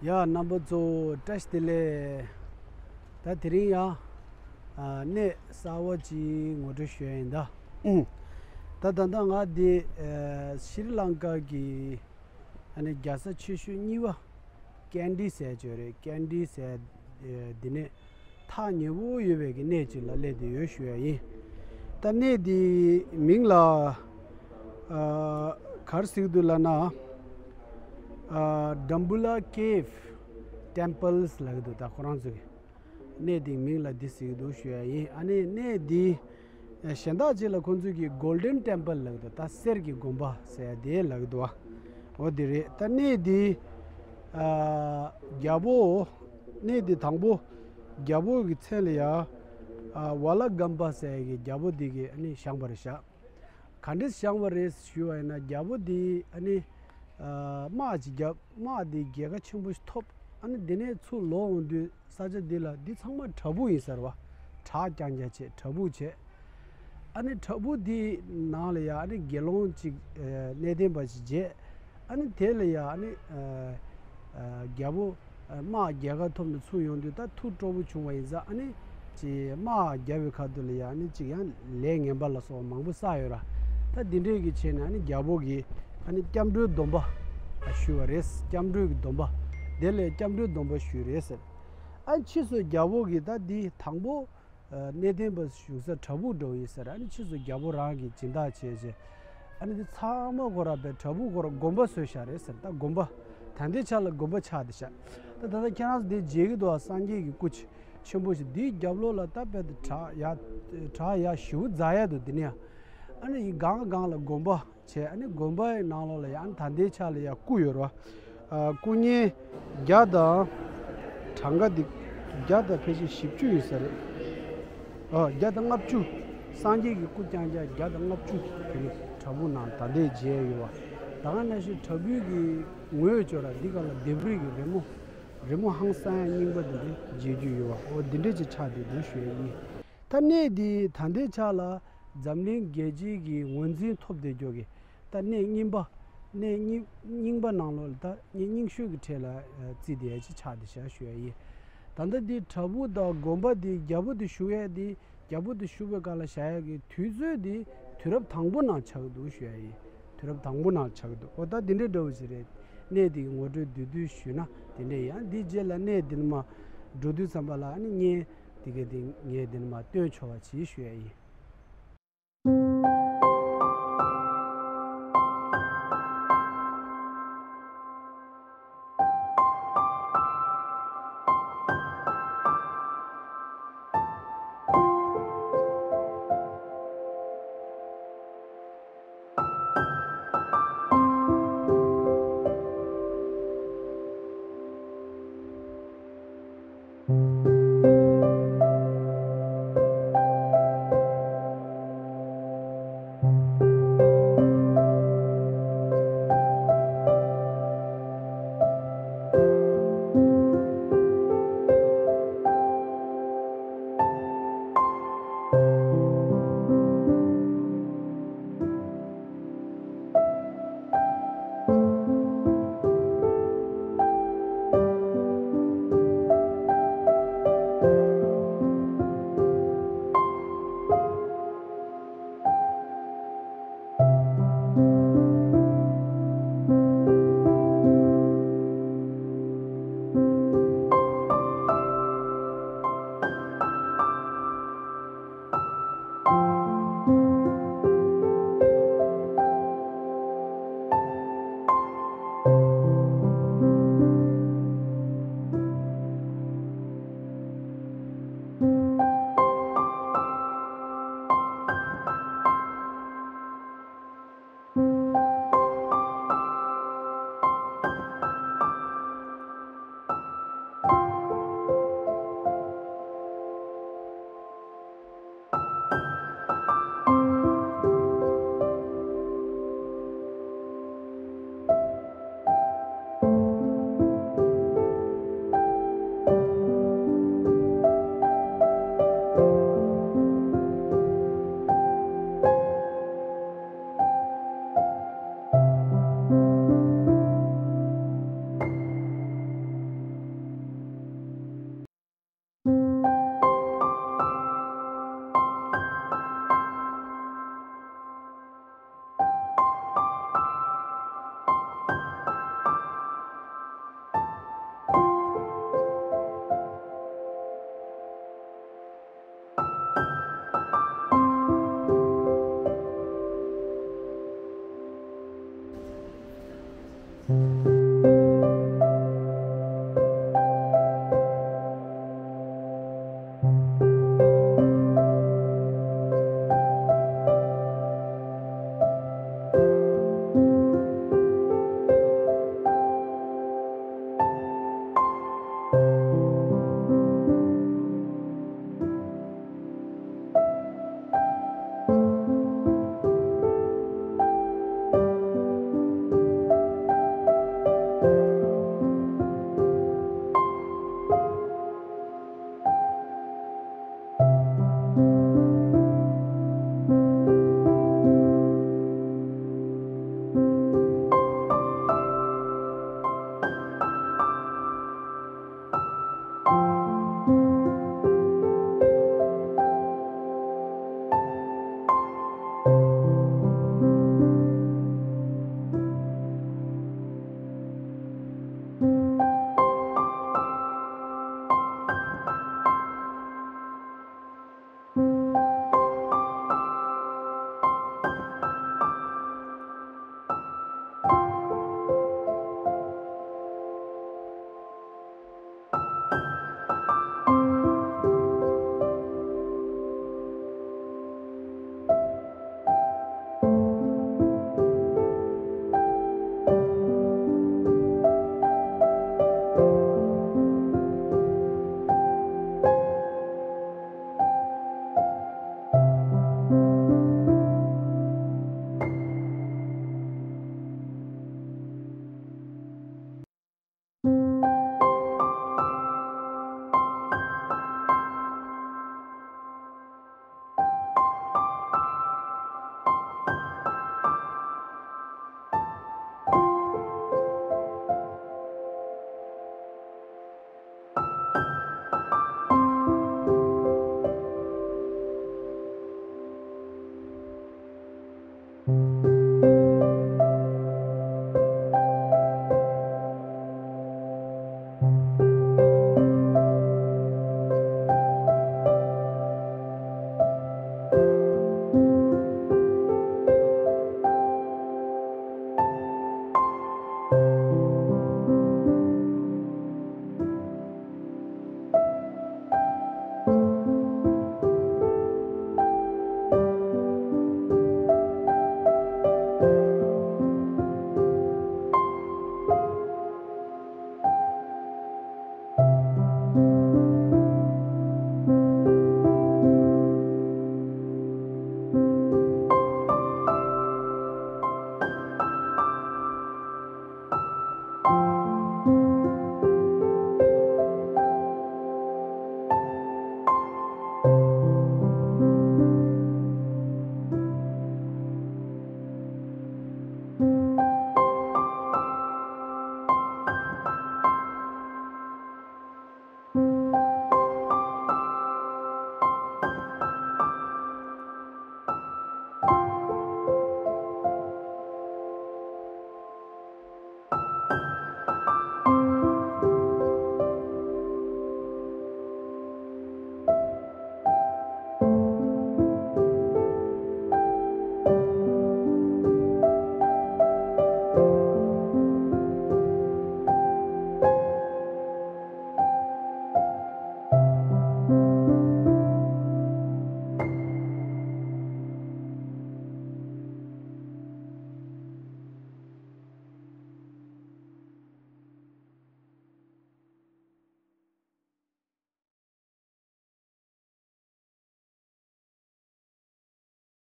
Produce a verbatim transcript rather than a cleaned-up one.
ཡ། རྣམ་པ་ཚོ་བཀྲ་ཤིས་བདེ་ལེགས། ད་དེ་རིང་ཡང་ཨ་གནས་གསར་བ་ཅིག་ངོ་སྤྲོད་ཞུ་ཡ་ཡིན་ད། ད་ད་ལྟ་ང་འདི་ཨ་ཤྲི་ལང་ཀ་གི་ཨ་ནི་རྒྱལ་ས་ཆེ་ཤོས་གཉིས་པ་ཀན་ཌི་ཟེར་ཅིག་ཡོད་རེད། ཀན་ཌི་ཟེར་ཨ་འདི་ནས་ཐག་ཉེ་པོ་ཡོད་པའི་གི་གནས་ཅིག་ལ་སླེབས་བསྡད་ཡོད་ཞུ་ཡ་ཡིན། ད་གནས་འདི་མིང་ལ་ཨ་ག་རེ་ཟེར་གི་འདུག་ལབ་ན། ཨ་Dambulla Cave Temples ལབ་གི་འདུག་ད་ཁོ་རང་ཚོ་གི་གནས་འདི་མིང་ལ་འདི་ཟེར་གི་འདུག་ཞུ་ཡ་ཡིན། ཨ་ནི་གནས་འདི་ཨ་གཞན་དག་ཅིག་ལ་ཁོང་ཚོ་གི་Golden Temple ལབ་གི་འདུག་ད་གསེར་གྱི་དགོན་པ་ཟེར་ཡ་དེ་ལབ་གི་འདུག་འོ་དེ་རེད། ད་གནས་འདི་ཨ་རྒྱལ་པོ། གནས་འདི་དང་པོ་རྒྱལ་པོ་གི་མཚན་ལ་ཡ་ཨ་ཝ་ལ་གམ་པ་ཟེར་ཡ་གི་རྒྱལ་པོ་འདི་གིས་ཨ་ནི་བཞེངས་པ་རེད་ཤག་ག་འདྲས་བཞེངས་པ་རེད་ཞུ་བ་ཡིན་ན། རྒྱལ་པོ་འདི་ཨ་ནི་ཨ་དམག་ཅིག་བརྒྱབ། དམག་འདི་རྒྱལ་ཁ་ཆེན་པོ་ཞིག་ཐོབ། ཨ་ནི་འདི་ནས་ཚུར་ལོག་འོང་དུས་ས་ཆ་འདི་ལ་འདི་ཚང་མ་བྲག་ཕུག་ཡིན་ཟེར་བ། བྲག་རྐྱང་རྐྱང་བྱས། བྲག་ཕུག་བྱས། ཨ་ནི་བྲག་ཕུག་འདི་ནང་ལ་ཡ་ཨ་ནི་དགེ་སློང་ཅིག་ཨ་གནས་བརྟན་པ་ཞིག་བྱས། ཨ་ནི་དེ་ལ་ཡ་ཨ་ནི་ཨ་ཨ་རྒྱལ་པོ་ཨ་དམག་རྒྱལ་ཁ་ཐོབ་ནས་ཚུར་ཡོང་དུས་ད་ཐུགས་སྤྲོ་པོ་བྱུང་བ་ཡིན་ཙང་། ཨ་ནི་ཅིག་དམག་རྒྱབ་པའི་ཁ་ཐུག་ལ་ཡ་ཨ་ནི་ཅིག་ཡང་ལས་ངན་པ་ལ་སོགས་པ་མང་པོ་བསགས་ཡོད་ར། ད་འདི་འདྲས་ཀྱི་བྱས་ནས་ཨ་ནི་རྒྱལ་པོ་གིས་ཨ་ནི་སྐྱབས་འགྲོའི་སྡོམ་པ་ཞུས་པ་རེད། སྐྱབས་འགྲོའི་གི་སྡོམ་པ། དེ་ལས་སྐྱབས་འགྲོའི་སྡོམ་པ་ཞུས་རེད་ཟེར། ཨ་ནི་ཕྱིས་སུ་རྒྱལ་པོ་གིས་ད་འདི་དང་པོ་ཨ་གནས་བརྟན་པ་བཞུགས་ས་བྲག་ཕུག་འདྲ་བོ་ཡིན་ཟེར། ཨ་ནི་ཕྱིས་སུ་རྒྱལ་པོ་རང་གིས་སྦྱིན་བདག་བྱས་བྱས། ཨ་ནི་འདི་ཚང་མ་ཁོ་ར་བའི་བྲག་ཕུག་ཁོ་ར་དགོན་པ་བཟོས་བཞག་རེད་ཟེར། ད་དགོན་པ་ད་ལྟའི་ཆ་ལ་དགོན་པ་ཆགས་བསྡད་ཤག་ད་ད་ལྟ་ཁྱེད་རང་ཚོ་འདི་མཇལ་གི་འདུག་ཨ། སངས་རྒྱས་ཀྱི་སྐུ་ཆེན་པོ་ཞིག་འདིའི་རྒྱབ་ལོགས་ལ་ད་བའི་བྲག་ཡ་བྲག་ཡ་ཞེ་པོ་འཛག་ཡ་འདུག་འདི་ནས་ཨ་ནི་ཡིན་སྒང་སྒང་ལ་དགོན་པ་བྱས། ཨ་ནི་དགོན་པའི་ནང་ལོགས་ལ་ཡང་ད་ལྟའི་ཆ་ལ་ཡང་སྐུ་ཡོད་རེད་བ། ཨ་སྐུ་བརྙན་བརྒྱ་དང་གྲངས་ཀ་འདི་བརྒྱ་དང་ཕལ་ཆེར་བཞི་བཅུ་ཡོད་ས་རེད། ཨ་བརྒྱ་དང་ལྔ་བཅུ། སངས་རྒྱས་ཀྱི་སྐུ་རྐྱང་རྐྱང་བརྒྱ་དང་ལྔ་བཅུ་དེ་ནི་བྲག་ཕུག་ནང་ད་ལྟའི་མཇལ་ཡོད་བ། ད་ག་ནང་བཞིན་བྲག་ཕུག་གི་ངོས་ཅོག་ར་འདི་ག་ལ་ལྡེབས་རིས་ཀྱི་རི་མོ། རི་མོ་ཧང་སང་ཡ་རྙིང་པ་འདི་འདྲ་མཇལ་རྒྱུ་ཡོད་བ། འོ་འདི་འདྲ་ཅིག་ཆགས་བསྡད་འདུག་ཞུ་ཡ་ཡིན། ད་གནས་འདི་ད་ལྟའི་ཆ་ལ་འཛམ་གླིང་རྒྱལ་སྤྱིའི་གི་ངོས་འཛིན་ཐོབ་བསྡད་རྒྱུ་གི་ད་གནས་རྙིང་པ། གནས་རྙིང་རྙིང་པ་ནང་ལོགས་ལ་ད་གནས་རྙིང་ཤོས་ཀྱི་གྲས་ལ་ཨ་བརྩིས་བསྡད་ཡ་ཅིག་ཆགས་བསྡད་ཤག་ཞུ་ཡ་ཡིན། ད་ལྟ་འདི་བྲག་ཕུག་དང་དགོན་པ་འདི། རྒྱལ་པོ་འདི་བཞུགས་ཡ་འདི། རྒྱལ་པོ་འདི་བཞུགས་པའི་སྐབས་ལ་བཞག་ཡ་གི་དུས་ཚོད་འདི་དུས་རབས་དང་པོ་ནང་ཆགས་ཀྱི་འདུག་ཞུ་ཡ་ཡིན། དུས་རབས་དང་པོ་ནང་ཆགས་ཀྱི་འདུག་འོ་ད་འདི་འདྲའི་འདྲ་བོ་ཞིག་རེད། གནས་འདི་གི་ངོ་སྤྲོད་བསྡུས་བསྡུས་ཞུས་ན་འདི་འདྲ་ཡིན། ཡང་འདི་རྗེས་ལ་གནས་འདི་ནས་མར་འགྲོ་དུས་ཙམ་པ་ལ་ཨ་ནི་བརྙན་འདི་ག་འདི་ངས་འདི་ནས་མར་སྟོན་ཆོག་པ་བྱེད་ཞུ་ཡ་ཡིན།